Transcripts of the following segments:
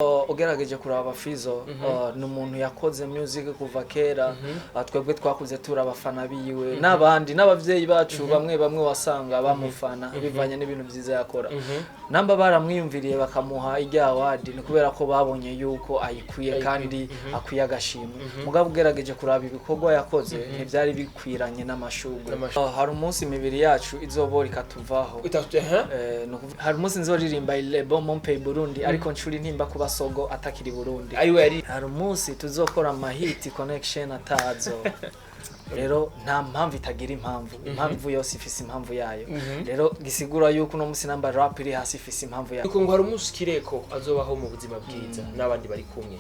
Ugerageje kuraba Fizo, ni umuntu yakoze music kuva kera. Twebwe twakuze turi abafana biwe n'abandi n'abavyeyi bacu, bamwe bamwe wasanga bamufana bivanye n'ibintu vyiza yakora. Namba baramwiyumviriye bakamuha irya award, ni kubera ko babonye yuko ayikwiye kandi akwiye agashimwe. Mugabo ugerageje kuraba ibikorwa yakoze, ntivyari bikwiranye n'amashurwe. N'amashurwe. Hari umunsi imibiri yacu izobora ikatuvaho. Hari umunsi nzoririmba "Il est bon mon pays Burundi", ariko ncuri ntimba kuba sogo atakiri Burundi. Ariwe yari. Hari umunsi tuzokora amahiti connection atazo. Rero nta mpamvu itagira impamvu, impamvu yose ifise impamvu yayo. Rero gisigura yuko uno munsi namba rap iri hasi, ifise impamvu yayo. Ariko ngo hari umunsi Kireko azobaho mu buzima bwiza n'abandi bari kumwe.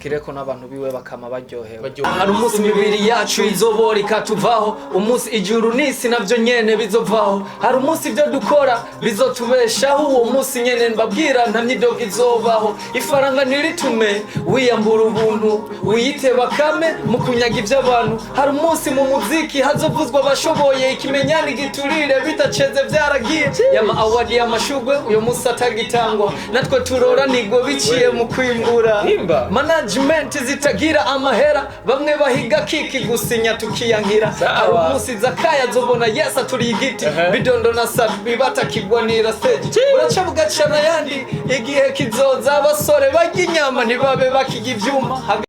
Kireko n'abantu biwe bakama baryohewe. Baryohewe. Hari umunsi imibiri yacu izobora ikatuvaho, umunsi ijuru n'isi navyo nyene bizovaho. Hari umunsi ibyo dukora bizotubeshaho, uwo munsi nyene mbabwira nta myidogo izobaho. Ifaranga ntiritume wiyambura ubuntu, wiyite bakame mu kunyaga ivy'abantu. Hari umunsi mu muziki hazovuzwa abashoboye, ikimenyane giturire bitaceze vyaragiye. Yama award y'amashugwe uyo munsi atagitangwa, natwe turoranirwe biciye mu kwimbura. Himba. Management zitagira amahera, bamwe bahiga kiki gusinya tukiyankira. Sawa. Hari umunsi Zakaya azobona Yesu aturiye igiti, Bidondo na Sabi batakigwanira stage. Uraca bugacana yandi, igihe kizoza abasore barya inyama ntibabe bakirya ivyuma.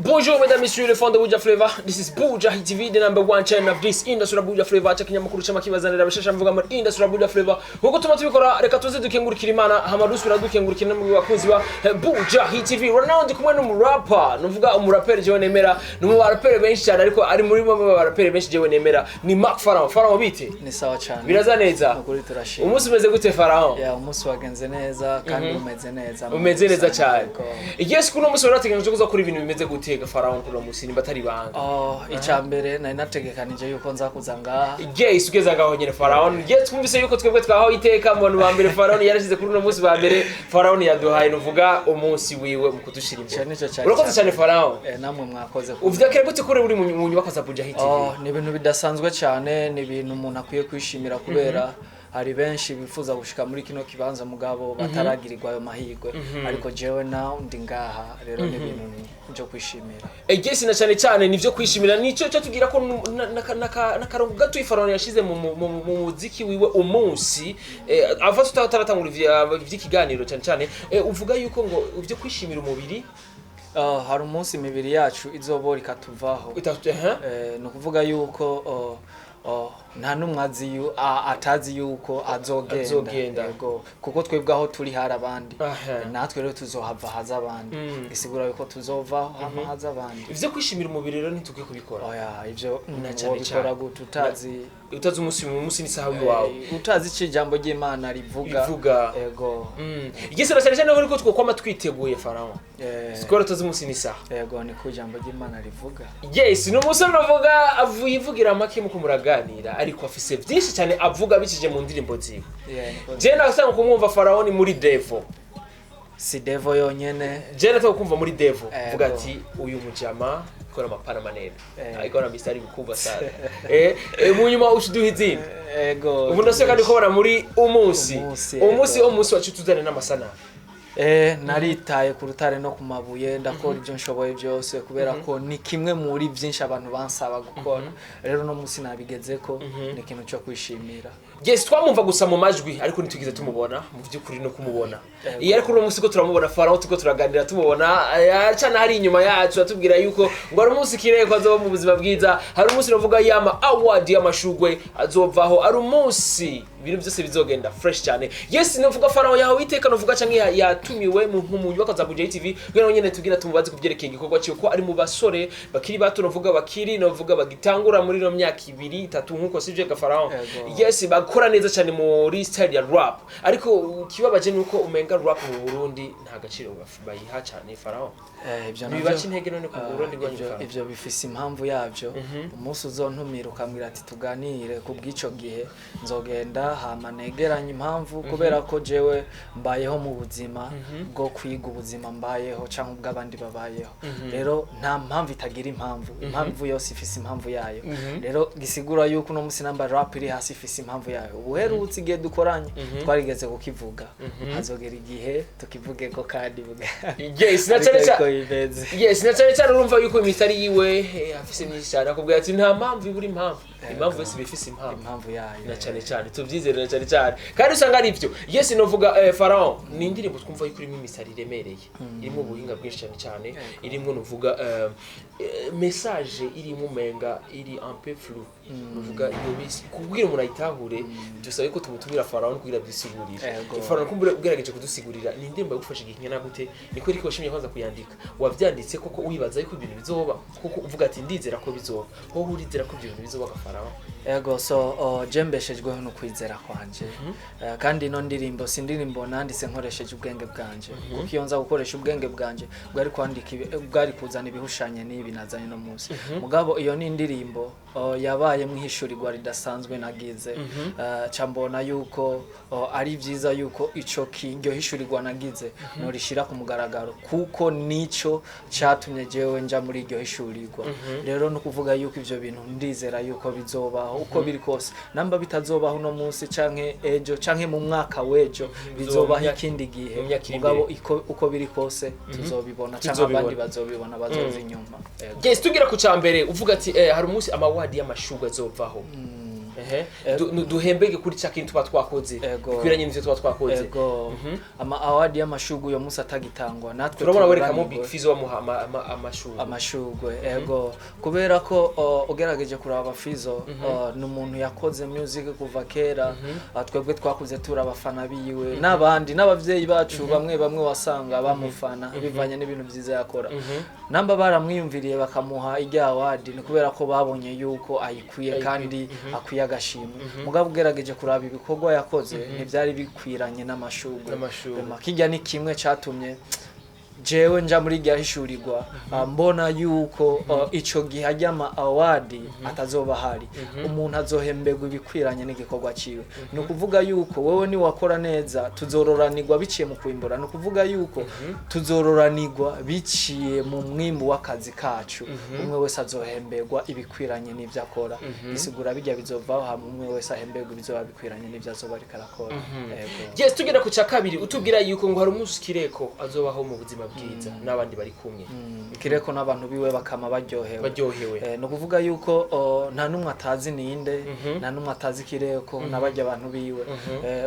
Bonjour mesdames, messieurs, les fans de Buja Flavor. This is Buja Hit TV, the number one channel of this industry of Buja Flavor. Cha kinyamakuru cy'amakibazanira abashesha mvuga muri industry of Buja Flavor. Nkuko tuma tubikora, reka tuze dukengurukira Imana, hama dusubira dukengurukira no mu bakunzi ba Buja Hit TV. Right now ndi kumwe n'umurapper, nuvuga umuraperi jewe nemera, ni mu baraperi benshi cyane, ariko ari muri bamwe mu baraperi benshi jewe nemera. Ni Mark Pharaon. Pharaon, bite? Ni sawa cyane. Biraza neza. Nukuri turashima. Umunsi umeze gute, Pharaon? Ya, umunsi wagenze neza kandi umeze neza. Umeze neza cyane. Yego. Igihe kuno munsi warateganije kuza kuri ibintu bimeze gutega, Pharaon, kuno munsi nimba atari ibanga? Oh, icya mbere nari nategekanije yuko nza kuza ngaha. Yes, ugeze ngaho nyene, Pharaon. Yes, twumvise yuko twebwe twahawe iteka mu bantu ba mbere Pharaon yarashize kuri uno munsi ba mbere. Pharaon yaduhaye, nuvuga umunsi wiwe mu kudushira imbere. Ico nico cari Urakoze cyane, Pharaon. Namwe mwakoze. Uvyakira gute kuri uri mu nyubako za Buja Hit TV? Oh, ni ibintu bidasanzwe cyane, ni ibintu umuntu akwiye kwishimira kubera hari benshi bifuza gushika muri kino kibanza mugabo bataragirirwa ayo mahirwe, ariko jewe nawe ndi ngaha. Rero ni ibintu byo kwishimira. Yes, na cyane cyane nivyo kwishimira, nico cyo tugira ko n'akarongo gato Pharaon yashize mu muziki wiwe umunsi ava tutaratangura ivy'ikiganiro cyane cyane, uvuga yuko ngo ivyo kwishimira umubiri. Oh, hari umunsi imibiri yacu izobora ikatuvaho. Itatu, eh? Ni ukuvuga yuko oh, nta n'umwe azi atazi yuko azogenda. Azogenda. Yego, kuko twebwe aho turi hari abandi. Natwe rero tuzohava haza abandi. Gisigura yuko tuzovaho hama haza abandi. Ivyo kwishimira umubiri rero ntitukwiye kubikora. Oya, ivyo Na cyane wobikora cyane. gute utazi Utazi umunsi n'isaha w'iwawe? Utazi ico ijambo ry'Imana rivuga. Rivuga. Yego. Igese na cyane cyane ariko twokwama twiteguye, Pharaon. Sikoro tuzi umunsi n'isaha. Yego, niko ijambo ry'Imana rivuga. Yes, ni umusore navuga avuye ivugira make muko muraganira, ariko afise byinshi cyane avuga bicije mu ndirimbo ziwe. Yeah, niko. Je nasanga kumwumva Pharaon muri Devo. Si Devo yonyene. Je nataka kumva muri Devo. Ego. Vuga ati uyu mujama ikora amapana manene. Ariko na mistari bikumva sana. Mu nyuma ushiduha izindi. Ego. Ubu ndaseka kandi kubona muri umunsi. Umunsi, Umunsi ego. umunsi wacu tuzane n'amasanamu. Naritaye ku rutare no ku mabuye, ndakora ibyo nshoboye byose kubera ko ni kimwe muri byinshi abantu bansaba gukora. Rero uno munsi nabigeze ko ni ikintu cyo kwishimira. Yes, twamumva gusa mu majwi ariko ntitugeze tumubona mu by'ukuri no kumubona. Yego. Iyo ariko uno munsi ko turamubona Pharaon, tuko turaganira tumubona, acana hari inyuma yacu atubwira yuko ngo hari umunsi Kireko azoba mu buzima bwiza, hari umunsi navuga yama award y'amashugwe azovaho, hari umunsi ibintu byose bizogenda fresh cyane. Yes, navuga Pharaon yahawe iteka, navuga canke yatumiwe mu nyubako za Buja TV kugira ngo nyene tugira tumubaze kuvyerekeye igikorwa ciwe, ko ari mu basore bakiri bato, navuga bakiri, navuga bagitangura muri no myaka ibiri itatu nkuko sivyo ga Pharaon? Yego. Yes, bakora neza cyane muri style ya rap, ariko ikibabaje nuko umenga rap mu Burundi nta gaciro bayiha cyane, Pharaon. Ibyo Ntibibaca navyo intege none ku Burundi bwanyu, ivyo Pharaon? Ivyo bifise impamvu yavyo. Umunsi uzontumira ukambwira ati tuganire ku bw'ico gihe, nzogenda hama negeranye impamvu, kubera ko jewe mbayeho mu buzima. bwo kwiga ubuzima mbayeho cyangwa ubw'abandi babayeho. Rero nta mpamvu itagira impamvu, impamvu yose ifise impamvu yayo. Rero gisigura yuko uno munsi namba rap iri hasi ifise impamvu yayo. Ubuherutse igihe dukoranye twarigeze kukivuga, hazogera igihe tukivuge ko kandi Yes, na cyane ariko cyane. bimeze. Yes, na cyane cyane urumva yuko imisari yiwe afise myinshi cyane. Akubwira ati nta mpamvu ibura impamvu, impamvu yose iba ifise impamvu. Impamvu yayo. Na cyane cyane tubyizere, na cyane cyane kandi usanga ari ibyo. Yes, novuga Pharaon ni indirimbo twumva yuko irimo imisari iremereye, irimo ubuhinga bwinshi cyane cyane, irimo nuvuga message irimo umenga iri un peu flou. Nuvuga iyo bisi kubwira umuntu ayitahure, dusabe ko tumutumira Pharaon kugira byisigurire. Pharaon, kumbure ugerageje kudusigurira, ni indirimbo yagufasha igihe kingana gute? Niko ariko washimye kwanza kuyandika? Wavyanditse koko wibaza yuko ibintu bizoba koko, uvuga ati ndizera ko bizoba? Wowe urizera ko ibyo bintu bizoba, Pharaon? Ego, so je mbeshejweho no kwizera kwanje. Kandi ino ndirimbo si indirimbo nanditse nkoresheje ubwenge bwanje, kuko iyo nza gukoresha ubwenge bwanje bwari kwandika bwari kuzana ibihushanye n'ibi nazanye no munsi. Mugabo iyo ni indirimbo yabaye mwihishurirwa ridasanzwe nagize. Ca mbona yuko ari byiza yuko ico iryo hishurirwa nagize norishira ku mugaragaro, kuko nico catumye jewe nja muri iryo hishurirwa. Rero no kuvuga yuko ivyo bintu ndizera yuko bizobaho uko biri kose. Namba bitazobaho uno munsi canke ejo canke mu mwaka w'ejo, bizobaho ikindi gihe. Mu myaka iri Mugabo imbere. uko biri kose tuzobibona canke Tuzobibona. abandi bazobibona bazoza inyuma. Yego. Yes, tugera ku cambere, uvuga ati hari umunsi amawadi y'amashurwe azovaho. Ehe. Duhembege kuri ca kintu tuba twakoze, bikwiranye n'ivyo tuba twakoze. Ego, ama award y'amashurwe uyo munsi atagitangwa natwe Turabona werekamo tururanirwe. Big Fizzo bamuha amashurwe. Amashurwe, ego, kubera ko ugerageje kuraba Fizzo, ni umuntu yakoze music kuva kera. Twebwe twakuze turi abafana biwe n'abandi n'abavyeyi bacu, bamwe bamwe wasanga bamufana bivanye n'ibintu byiza yakora. Namba baramwiyumviriye bakamuha irya award, ni kubera ko babonye yuko ayikwiye kandi akwiye agashimwe. Mugabo ugerageje kuraba ibikorwa yakoze, ntibyari bikwiranye n'amashurwe. N'amashurwe. Kirya ni kimwe catumye jewe nja muri rya hishurirwa, mbona yuko ico gihe ajya ama award atazoba ahari, umuntu azohemberwa ibikwiranye n'igikorwa ciwe. Ni ukuvuga yuko wewe niwakora neza tuzororanirwa biciye mu kwimbura, ni ukuvuga yuko tuzororanirwa biciye mu mwimbu w'akazi kacu. Umwe wese azohemberwa ibikwiranye n'ivyo akora. Bisigura bijya bizovaho, hama umwe wese ahemberwa ibizoba bikwiranye n'ivyo azoba ariko arakora. Yego. Yes, tugera ku ca kabiri, utubwira yuko ngo hari umunsi Kireko azobaho mu buzima bwiza n'abandi bari kumwe. Kireko n'abantu biwe bakama baryohewe. Baryohewe. Ni ukuvuga yuko nta n'umwe atazi ninde, nta n'umwe atazi Kireko n'abajya abantu biwe.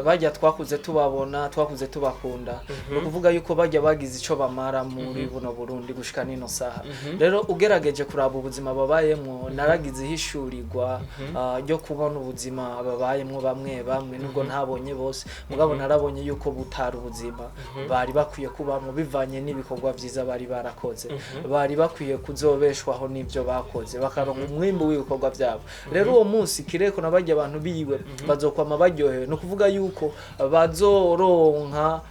Bajya twakuze tubabona, twakuze tubakunda. Ni ukuvuga yuko bajya bagize ico bamara muri buno Burundi gushika nino saha. Rero ugerageje kuraba ubuzima babayemwo, naragize ihishurirwa ryo kubona ubuzima babayemwo bamwe bamwe, nubwo ntabonye bose, mugabo narabonye yuko butari ubuzima bari bakwiye kubamwo bivanye n'ibikorwa vyiza bari barakoze. Bari bakwiye kuzobeshwaho n'ivyo bakoze, bakaronka umwimbu w'ibikorwa vyabo. Rero uwo munsi Kireko na barya abantu biwe bazokwama baryohewe. Ni ukuvuga yuko bazoronka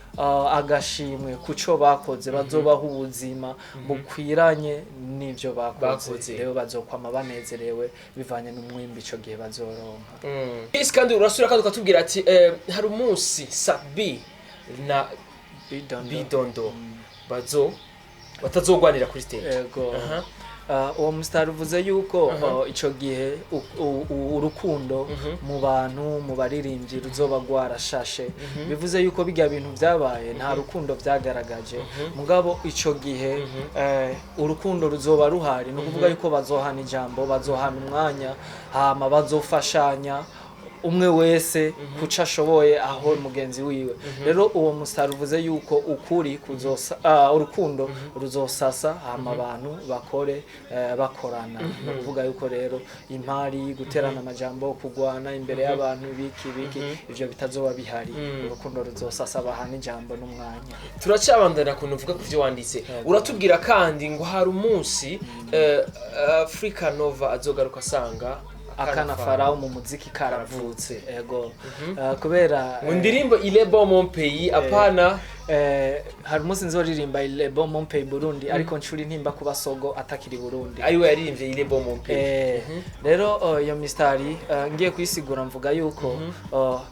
agashimwe kuco bakoze, bazobaho ubuzima bukwiranye n'ivyo bakoze. Bakoze. Rero bazokwama banezerewe bivanye n'umwimbu ico gihe bazoronka. Yes, kandi urasubira kandi ukatubwira ati hari umunsi Sat-B na Bidondo. Bidondo bazo batazogwanira kuri stage. Ego. Aha. Uwo musitari uvuze yuko ico gihe urukundo mu bantu, mu baririmbyi, ruzoba rwarashashe. Bivuze yuko bijya bintu vyabaye nta rukundo vyagaragaje. Mugabo ico gihe urukundo ruzoba ruhari. Ni ukuvuga yuko bazohana ijambo, bazohana umwanya, hama bazofashanya, umwe wese kuco ashoboye aho mugenzi wiwe. Rero uwo musitari uvuze yuko ukuri kuzosa, urukundo ruzosasa, hama abantu bakore bakorana. Ni ukuvuga yuko rero impari, guterana amajambo, kugwana imbere y'abantu, ibiki ibiki, ivyo bitazoba bihari. Urukundo ruzosasa, bahana ijambo n'umwanya. Turacabandana kuntu uvuga ku byo wanditse. Uratubwira kandi ngo hari umunsi Africa Nova azogaruka asanga Akana Farawo mu muziki karavutse. Ego. Kubera Ngo ndirimbo "Il est bon mon pays", apana. Hari umunsi nzoririmba "Il est bon mon pays Burundi", ariko ncura intimba kuba Sogo atakiri Burundi. Ariwe yaririmbye "Il est bon mon pays". Rero iyo mistari ngiye kuyisigura, mvuga yuko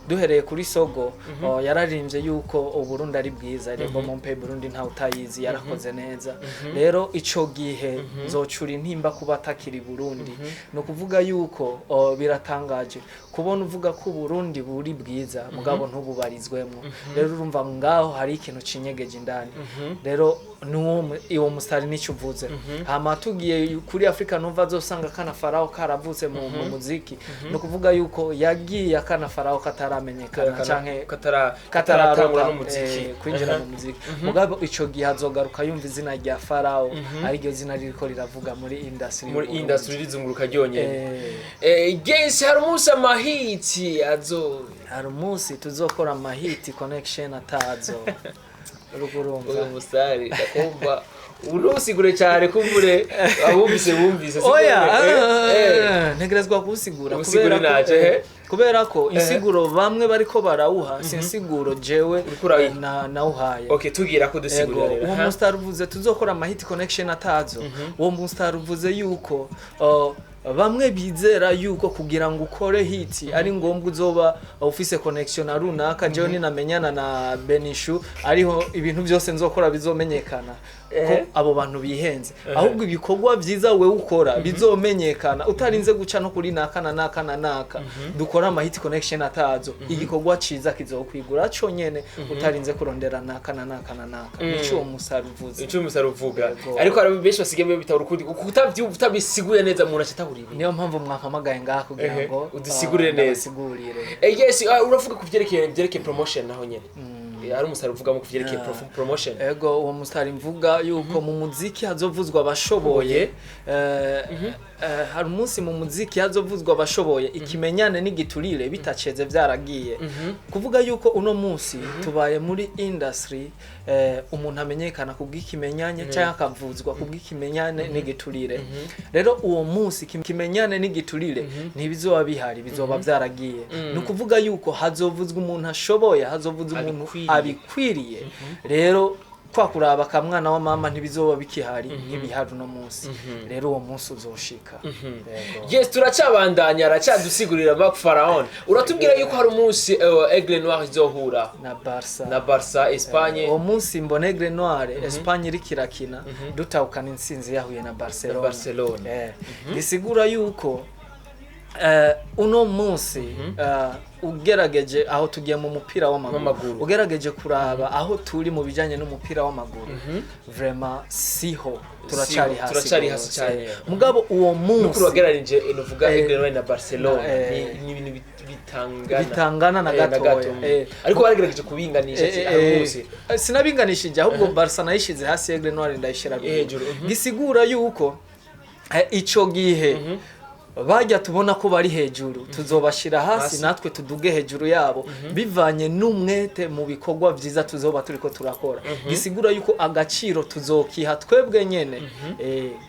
duhereye kuri Sogo, yararimbye yuko Uburundi ari bwiza. "Il est bon mon pays Burundi", ntawe utayizi, yarakoze neza. Rero ico gihe nzocura intimba kuba atakiri Burundi. Ni ukuvuga yuko biratangaje kubona uvuga ko Uburundi buri bwiza, mugabo ntububarizwemo. Rero urumva ngaho hari ikintu cinyegeje indani. Rero nuwo uwo mustari nico uvuze. Hama tugiye kuri Africa Nova, azosanga Akana Faraho karavutse mu muziki. Ni ukuvuga yuko yagiye Akana Faraho kataramenyekana canke kataratangura kataratangura n'umuziki. Kwinjira mu muziki. Mugabo ico gihe azogaruka yumva izina rya Farao, ariryo zina ririko riravuga muri industry muri y'Uburundi. Industry rizunguruka ryonyene. Yes, hari umunsi amahiti azo Hari umunsi tuzokora amahiti connection atazo. Uriko urumva? Uyu musari ndakumva ubu ntusigure cyane, kumbure abumvise bumvise, siko? Oya. Ntegerezwa kuwusigura. Usigure. Kubera ko, Naje, he? Kubera ko insiguro bamwe bariko barawuha si insiguro jewe Uriko urayiha. Nawuhaye. Okay, tugira ko dusigurira Ego, rero. uwo mustar uvuze tuzokora amahiti connection atazo, uwo mustar uvuze yuko bamwe bizera yuko kugira ngo ukore hit ari ngombwa uzoba ufise connection na runaka. Jewe ninamenyana na Benishu, ariho ibintu byose nzokora bizomenyekana, ko abo bantu bihenze. Ahubwo ibikorwa byiza wewe ukora bizomenyekana utarinze guca no kuri naka na naka na naka. Dukora amahiti connection atazo, igikorwa ciza kizokwigura conyene utarinze kurondera naka na naka na naka. Nico uwo musaro uvuze. Icyo umusaro uvuga. Yego. Ariko hari benshi basigaye bitahura ukundi, kuko utabisiguye neza umuntu acatahura ibintu. Niyo mpamvu mwampamagaye ngaha kugira ngo udusigurire neza. Ndabasigurire. Yes, uravuga ku vyerekeye promotion naho nyene. Hari umusaro uvugamo ku vyerekeye promotion. Ego, uwo musitari mvuga yuko mu muziki hazovuzwa abashoboye. Hari umunsi mu muziki hazovuzwa abashoboye, ikimenyane n'igiturire bitaceze byaragiye. Kuvuga yuko uno munsi tubaye muri industry, umuntu amenyekana kubw'ikimenyane cyangwa akavuzwa kubw'ikimenyane n'igiturire. Rero uwo munsi kimenyane n'igiturire ntibizoba bihari, bizoba byaragiye. Ni ukuvuga yuko hazovuzwa umuntu ashoboye, hazovuzwa umuntu abikwiriye. Abikwiriye. Rero kwa kuraba kamwana wa mama ntibizoba bikihari nk'ibihari uno munsi. Rero uwo munsi uzoshika. Yego. Yes, turacabandanya, aracyadusigurira Mark Pharaon. Uratubwira yuko hari umunsi Aigle Noir izohura na Barca. Na Barca, Espagne. Uwo munsi mbona Aigle Noir Espagne iriko irakina, dutahukana intsinzi yahuye na Barcelona. Na Barcelona. Bisigura yuko uno munsi ugerageje aho tugiye mu mupira w'amaguru, w'amaguru. Ugerageje kuraba aho turi mu bijyanye n'umupira w'amaguru, vraiment siho, turacari Siho, hasi turacari hasi rwose. cyane. Mugabo uwo munsi Nukuri wagereranije nuvuga Aigle Noir na Barcelona, ni ibintu bitangana. Bitangana na Na gatoya. gato. Ariko waragerageje kubinganisha ati hari umunsi Sinabinganishije, ahubwo Barca nayishize hasi, Aigle Noir ndayishira hejuru, mhm. Gisigura yuko ico gihe bajya tubona ko bari hejuru tuzobashira hasi, Hasi. natwe tuduge hejuru yabo bivanye n'umwete mu bikorwa byiza tuzoba turiko turakora. Gisigura yuko agaciro tuzokiha twebwe nyene,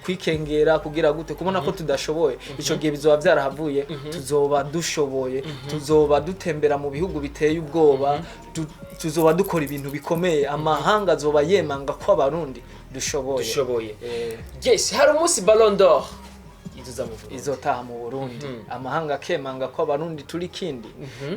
kwikengera kugira gute, kubona ko tudashoboye, ico gihe bizoba byarahavuye. Tuzoba dushoboye, tuzoba dutembera mu bihugu biteye ubwoba, tuzoba dukora ibintu bikomeye, amahanga azoba yemanga ko Abarundi dushoboye. Dushoboye. Yes, hari umunsi Ballon d'Or izuza mu Burundi. Izotaha mu Burundi, amahanga akemanga ko Abarundi turi kindi.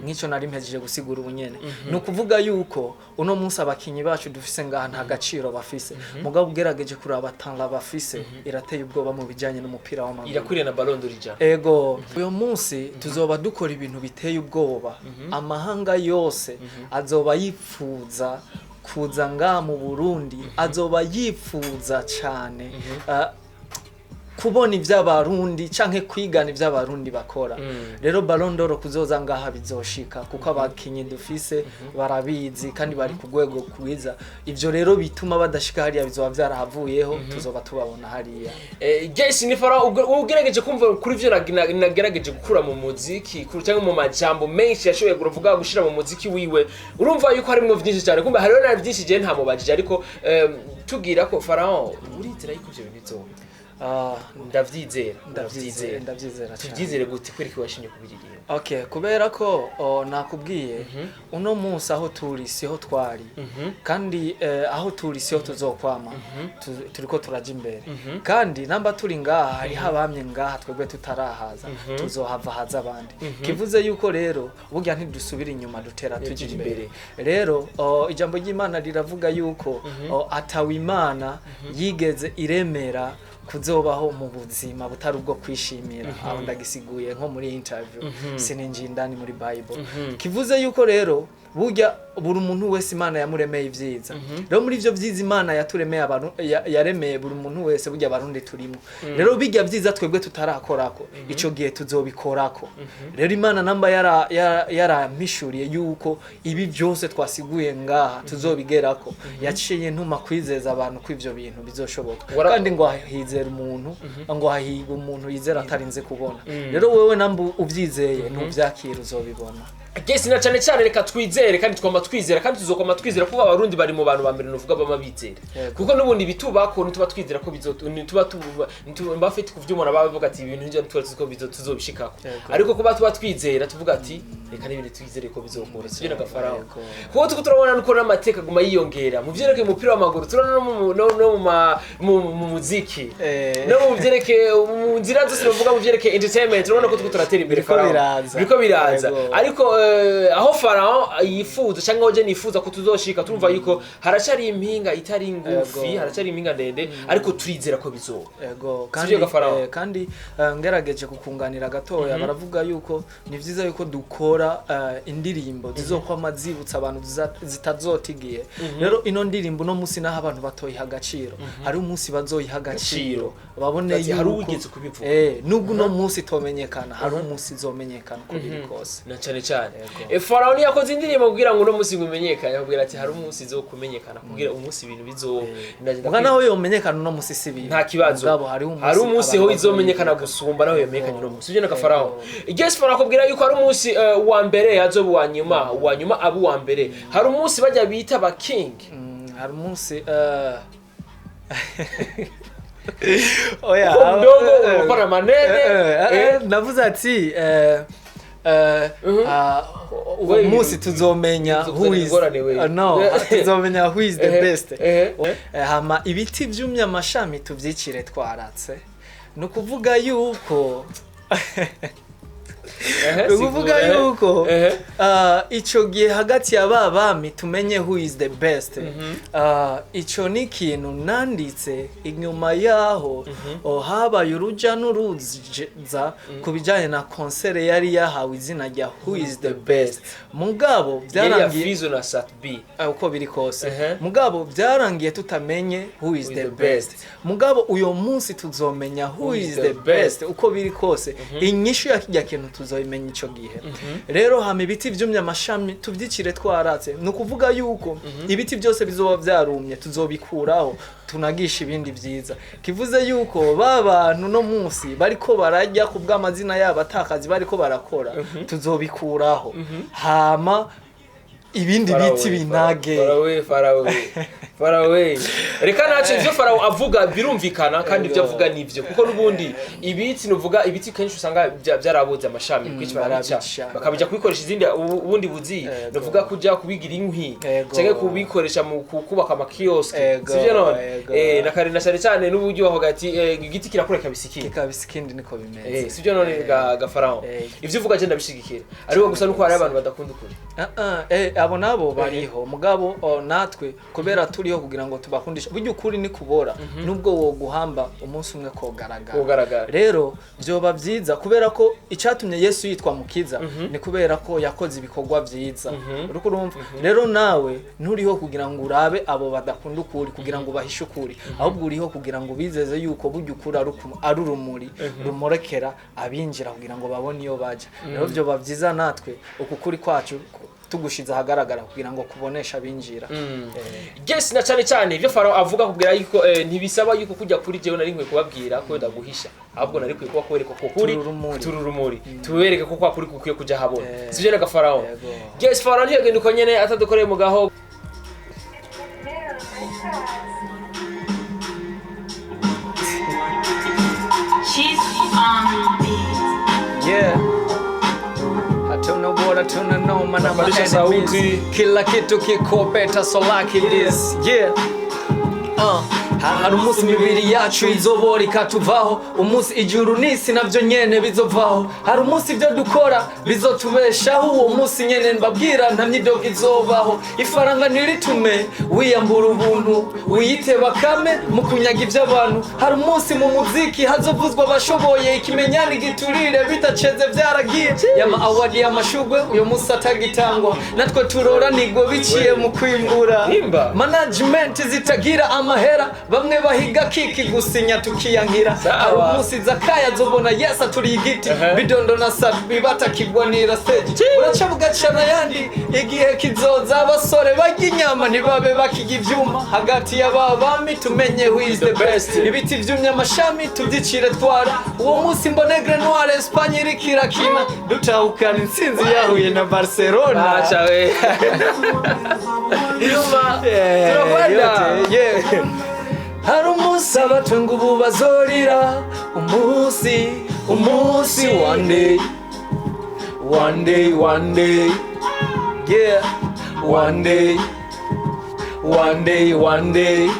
Nk'icyo nari mpejeje gusigura ubu nyene, ni ukuvuga yuko uno munsi abakinyi bacu dufise ngaha nta gaciro bafise. Mugabo ugerageje kuraba talent bafise, irateye ubwoba mu bijanye n'umupira w'amaguru. Irakwiriye na Ballon d'Or ijana. Ego, uyu munsi tuzoba dukora ibintu biteye ubwoba, amahanga yose azoba yipfuza kuza ngaha mu Burundi, azoba yipfuza cyane kubona ivy'Abarundi canke kwigana ivy'Abarundi bakora. Rero Ballon d'Or kuzoza ngaha bizoshika, kuko abakinyi dufise barabizi kandi bari ku rwego rwiza. Ivyo rero bituma badashika hariya bizoba vyarahavuyeho, tuzoba tubabona hariya. Yes, ni Fara ugerageje kumva kuri ivyo nagerageje gukura mu muziki cyangwa mu majambo menshi yashoboye kuvuga gushira mu muziki wiwe, urumva yuko harimwo vyinshi cyane. Kumva hariho na vyinshi je ntamubajije, ariko tubwira ko Pharaon urizera yuko ivyo bintu bizoba. Ah, Ndavyizera. Ndavyizera, ndavyizera cyane. Tuvyizere gute? Kwereka washimye kubiririmba. Okay, kubera ko nakubwiye uno munsi aho turi siho twari, kandi aho turi siho tuzokwama. Turiko turaja imbere, kandi namba turi ngaha hariho abamye ngaha twebwe tutarahaza, tuzohava haza abandi. Kivuze yuko rero burya ntidusubira inyuma, dutera tuja Tuja imbere. Rero ijambo ry'Imana riravuga yuko atawe Imana yigeze iremera kuzobaho mu buzima butari ubwo kwishimira. Aho ndagisiguye nko muri interview, sininjiye indani muri Bible. Kivuze yuko rero burya buri muntu wese Imana yamuremeye ibyiza. Rero muri ivyo vyiza Imana yaturemeye abantu, yaremeye buri muntu wese, burya Abarundi turimo. Rero bijya vyiza twebwe tutarakorako, ico gihe tuzobikorako. Rero Imana namba yarampishuriye yuko ibi byose twasiguye ngaha tuzobigerako, yaciye ntuma kwizeza abantu ko ivyo bintu bizoshoboka. Kandi ngo hizera umuntu, ngo hahiga umuntu yizera atarinze kubona. Rero wewe namba uvyizeye ntuvyakira, uzobibona. Yes, na cyane cyane reka twizere, kandi twama twizera, kandi tuzokwama twizera, kuko Abarundi bari mu bantu ba mbere nuvuga bama bizera. Kuko n'ubundi bitubako ntituba twizera ko bizo ntituba bafite kuvyumona bavuga ati ibintu njye tuba tuzi ko bizo tuzobishikako. Ariko kuba tuba twizera tuvuga ati reka n'ibintu twizere ko bizokora, sibyo nagafaraho? Yego. Kuko tuko turabona nuko n'amateka aguma yiyongera mu vyerekeye umupira w'amaguru, turabona no mu muziki, no mu vyerekeye mu nzira zose bavuga mu vyerekeye entertainment, turabona ko tuko turatera imbere. Biriko Pharaon. biraza. Biriko biraza. Yego. Ariko aho Pharaon yifuza cyangwa aho je nifuza ko tuzoshika, turumva yuko haracari impinga itari ngufi. Haracari impinga ndende, ariko turizera ko bizoba. Ego, kandi Sivyo Gafarao? Kandi ngerageje kukunganira gatoya, baravuga yuko ni vyiza yuko dukora indirimbo zizokwama zibutsa abantu, zitazotigiye. Rero ino ndirimbo uno munsi naho abantu batoyiha agaciro, hari umunsi bazoyiha agaciro babone Ati, hari yuko uwigeze kubivuga. Nubwo uno munsi itomenyekana, hari umunsi izomenyekana uko biri kose. Na cyane cyane Yego. Pharaon yakoze indirimbo kugira ngo uno munsi ngo umenyekane, akubwira ati hari umunsi izokumenyekana kugira umunsi ibintu bizo Muga naho yomenyekana uno munsi si bibi. Nta kibazo. Mugabo hariho umunsi Hari umunsi ho abantu izomenyekana bazoyibuka. gusumba naho yomenyekanye uno munsi, sibyo na Pharaon? Yego. Yes, Pharaon akubwira yuko hari umunsi uwa mbere azoba uwa nyuma, uwa nyuma aba uwa mbere. Hari umunsi bajya bita ba king. Hari umunsi oya. Uko mdogo unakora manene. Navuze ati uwo We, munsi tuzomenya who is ingorane we. No, tuzomenya who is the best. Hama ibiti vyumye amashami tuvyicire twaratse, ni ukuvuga yuko ni ukuvuga Sigura, yuko ico gihe hagati ya ba bami tumenye who is the best. Ico ni ikintu nanditse inyuma yaho habaye uruja n'uruza ku bijanye na concert yari yahawe izina rya Who is the Best. Mugabo Yari ya byarangiye Fizo na Sat B. Uko biri kose, mugabo byarangiye tutamenye who is the the best. Best. Mugabo uyo munsi tuzomenya who is the best uko biri kose. Inyishu ya kijya kintu tuzoyimenya ico gihe. Rero hama ibiti vyumye amashami tuvyicire twaratse, ni ukuvuga yuko ibiti byose bizoba vyarumye tuzobikuraho, tunagisha ibindi vyiza. Kivuze yuko ba bantu no munsi bariko barajya ku bw'amazina yabo atakazi bariko barakora, tuzobikuraho, hama ibindi biti binage. Farawe, Farawe, Farawe, reka ntacyo. Ivyo Farawo avuga birumvikana, kandi ivyo avuga nivyo, kuko n'ubundi ibiti nuvuga ibiti kenshi usanga byarabuze amashami, kenshi barabica, barabica. Bakabija kubikoresha izindi ubundi buzi, nuvuga kuja kubigira inkwi canke kubikoresha mu kubaka amakioske, sivyo none? Yego. Na kare na cyane cyane n'uburyo bavuga ati igiti kirakura kabisa. Kikabisa ikindi, niko bimeze. Sivyo none ga Farawo? Ivyo uvuga je ndabishigikira, ariko gusa nuko hari abantu badakunda ukuri. Abo nabo bariho, mugabo natwe kubera turiho kugira ngo tubakundishe, burya ukuri ni kubora nubwo woguhamba umunsi umwe kogaragara. Kogaragara. Rero vyoba vyiza, kubera ko icatumye Yesu yitwa mukiza ni kubera ko yakoze ibikorwa vyiza. Uriko urumva? Rero nawe nturiho kugira ngo urabe abo badakunda ukuri kugira ngo bahishe ukuri, ahubwo uriho kugira ngo bizeze yuko burya ukuri ari urumuri rumurekera abinjira kugira ngo babone iyo baja. Rero vyoba vyiza natwe uku kuri kwacu tugushize ahagaragara kugira ngo kubonesha abinjira. Yes, na cyane cyane ibyo Farawo avuga kubwira yuko ntibisaba yuko kujya kuri jewe nari nkwiye kubabwira ko ndaguhisha, ahubwo nari nkwiye kuba kwereka ko kuri Turi urumuri. Turi urumuri, tubereke ko kwa kuri kukwiye kuja habona. Sivyo naga Farawo? Yego. Yes, Farawo ntiyagenda uko nyene atadukoreye mu gaho. She's on the beat. Yeah. tunabora tunanoma na Tunapandisha ma-enemies. sauti. Kila kitu kiko better so like it is, yeah. Hari umunsi imibiri yacu izobora ikatuvaho, umunsi ijuru n'isi navyo nyene bizovaho. Hari umunsi ibyo dukora bizotubeshaho, uwo munsi nyene mbabwira nta myidogo izobaho. Ifaranga ntiritume wiyambura ubuntu, wiyite bakame mu kunyaga ivy'abantu. Hari umunsi mu muziki hazovuzwa abashoboye, ikimenyane giturire bitaceze vyaragiye. Yama award y'amashugwe uyo munsi atagitangwa, natwe turoranigwe biciye mu kwimbura. Himba. Management zitagira amahera, bamwe bahiga kiki gusinya tukiyankira. Sawa. Hari umunsi Zakaya azobona Yesu aturiye igiti, Bidondo na Sabi batakigwanira stage. Uraca bugacana yandi, igihe kizoza abasore barya inyama ntibabe bakirya ivyuma. Hagati y'aba bami tumenye who is the best. Ibiti vyumye amashami tuvyicire twara. Uwo munsi mbone Grenoir Espagne iriko irakina, dutahukana intsinzi yahuye na Barcelona. Acha we. Nyuma Yeah, turakwenda. yote, yeah. Hari umunsi abatunga ubu bazorira, umunsi, umunsi, one day, one day, one day, yeah, one day, one day, one day.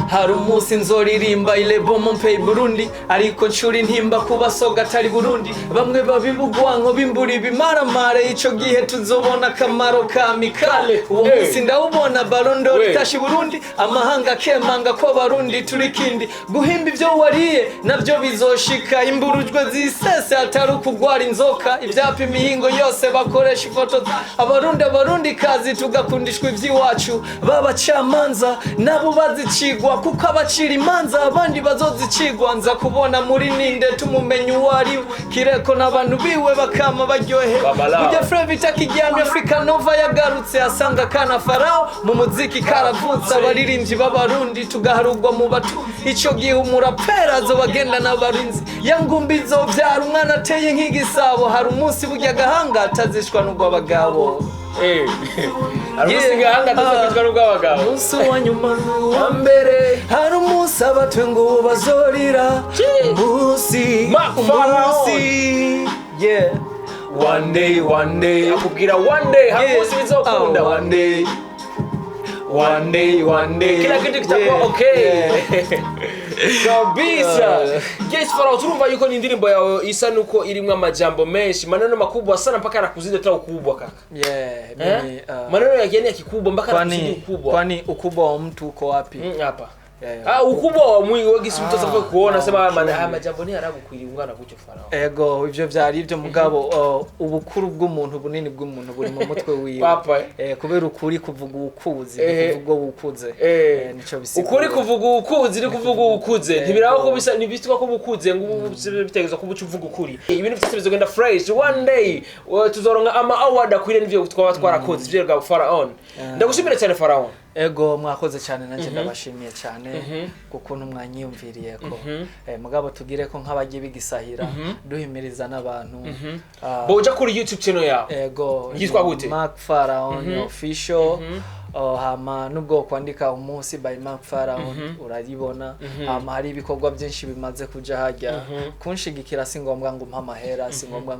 Hari umunsi nzoririmba ilebo mompey Burundi, ariko ncura intimba kuba soga atari Burundi. Bamwe babibugwanko bimbura ibimaramare, ico gihe tuzobona akamaro ka mikale. Uwo Hey. munsi ndawubona Ballon d'Or We. itashe Burundi, amahanga akemanga ko abarundi turi kindi. Guhimba ivyo wariye navyo bizoshika, imburujwe zisese atari ukugwara inzoka. Ivyapa imihingo yose bakoresha ifoto abarundi, abarundi kazi tugakundishwa ivy'iwacu. B'abacamanza nabo bazicigwa, kuko abacira imanza abandi bazozicigwa. Nza kubona muri ninde tumumenye uwo ari we, kireko n'abantu biwe bakama baryohewe. Babalao. Burya Fred itakiryamye, Africa Nova yagarutse asanga akana Farao mu muziki karavutse. Abaririmbyi b'abarundi tugaharugwa mu batu. Ico gihe umurapera azobagenda n'abarinzi ya ngumbi izovyara umwana ateye nk'igisabo. Hari umunsi burya agahanga atazishwa n'urw'abagabo. Eh. Hari umunsi gahanga tuzokwitwa n'ubw'abagabo. Umunsi wa nyuma n'uwa mbere, hari umunsi abatwenga ubu bazorira, umunsi, Mark Pharaon. umunsi, yeah, one day, one day. Akubwira one day, hari umunsi bizokunda. Oh, one day, one day, one day. Kila kitu kitakuwa Yeah, okay. yeah. Kabisa. Yes, Farao, turumva yuko ni indirimbo yawe isa nuko irimwo amajambo menshi, maneno makubwa sana mpaka anakuzidi hata ukubwa kaka. Yeah, Eh? mimi, Maneno ya yani ya kikubwa mpaka anakuzidi kwani ukubwa. kwani ukubwa wa mtu uko wapi? Hapa. Yeah. Ah, ukubwa wa mwili wagisi mtu asafwe kuona sema no, majambo ni aragukwiriye ungana gutyo Farao. Ego, ivyo vyari ivyo mugabo ubukuru bw'umuntu, bunini bw'umuntu buri mu mutwe wiwe. Papa, eh. Kubera ukuri kuvuga ukuzi, kuvuga ukuze. Nico bisigura. Ukuri kuvuga ukuzi ni kuvuga ukuze, ntibiraba ko bisa ntibitwa ko bukuze ngo ubu bitegerezwa kuba uca uvuga ukuri. Ibintu byose bizogenda fresh one day. Tuzoronka ama award akwiriye n'ivyo twaba twarakoze ivyo bwa Pharaon. Ndagushimira cyane, Pharaon. Ego, mwakoze cyane, nanjye ndabashimiye cyane kukuntu mwanyiyumviriye ko mugabo tugire ko nk'abagiye bigisahira duhimiriza n'abantu. Boja kuri YouTube channel yawe. Ego. Yitwa gute? Mark Pharaon Official. Oh, hama nubwo kwandika umunsi by Mark Pharaon urayibona. Hama hari ibikorwa byinshi bimaze kuja hajya. Kunshigikira si ngombwa ngo umpe amahera, si ngombwa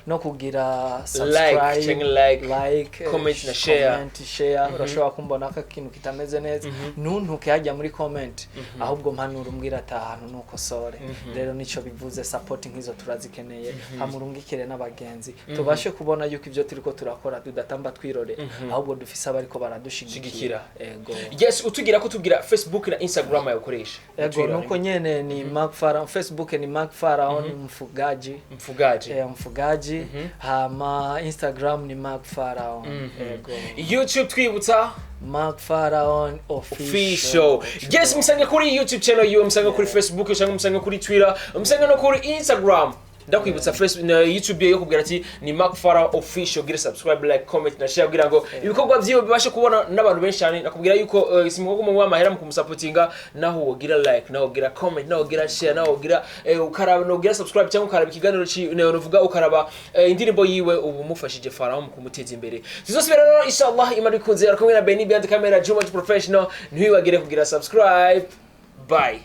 no kugira subscribe, Like, like, like, comment na share. Comment, share. Urashobora kumbona ko ikintu kitameze neza, ntuntuke hajya muri comment, ahubwo mpanura umbwira ati ahantu nukosore. Rero nico bivuze, support nk'izo turazikeneye. Hama urungikire n'abagenzi, tubashe kubona yuko ibyo turiko turakora tudatamba twirorera, ahubwo dufise abariko baradushigikira. Shigikira. Ego. Yes, utugira ko tubwira Facebook na Instagram yawe ukoresha. Ego, nuko nyene ni Mark Pharaon. Facebook ni Mark Pharaon Mfugaji. Mfugaji. Mfugaji. Hama Instagram ni Mark Pharaon. Ego. YouTube twibutsa? Mark Pharaon Official. Official. Yes, msange kuri YouTube channel yiwe, msange kuri Facebook, cyangwa msange kuri Twitter, msange no kuri Instagram. Ndakwibutsa Facebook na YouTube yo kubwira ati ni Mark Farah Official. Gira subscribe, like, comment na share kugira ngo ibikorwa vyiwe bibashe kubona n'abantu benshi cyane. Nakubwira yuko simuko mu amahera mu kumusapotinga, naho wogira like, naho wogira comment, naho wogira share, naho wogira ukaraba, naho wogira subscribe cyangwa ukaraba ikiganiro ci ne uvuga ukaraba indirimbo yiwe, ubu mufashije Farah mu kumuteza imbere. Tuzosubira rero inshallah Imana ikunze. Ari kumwe na Benny behind the camera, Juma Professional. Ntiwibagire kugira subscribe. Bye.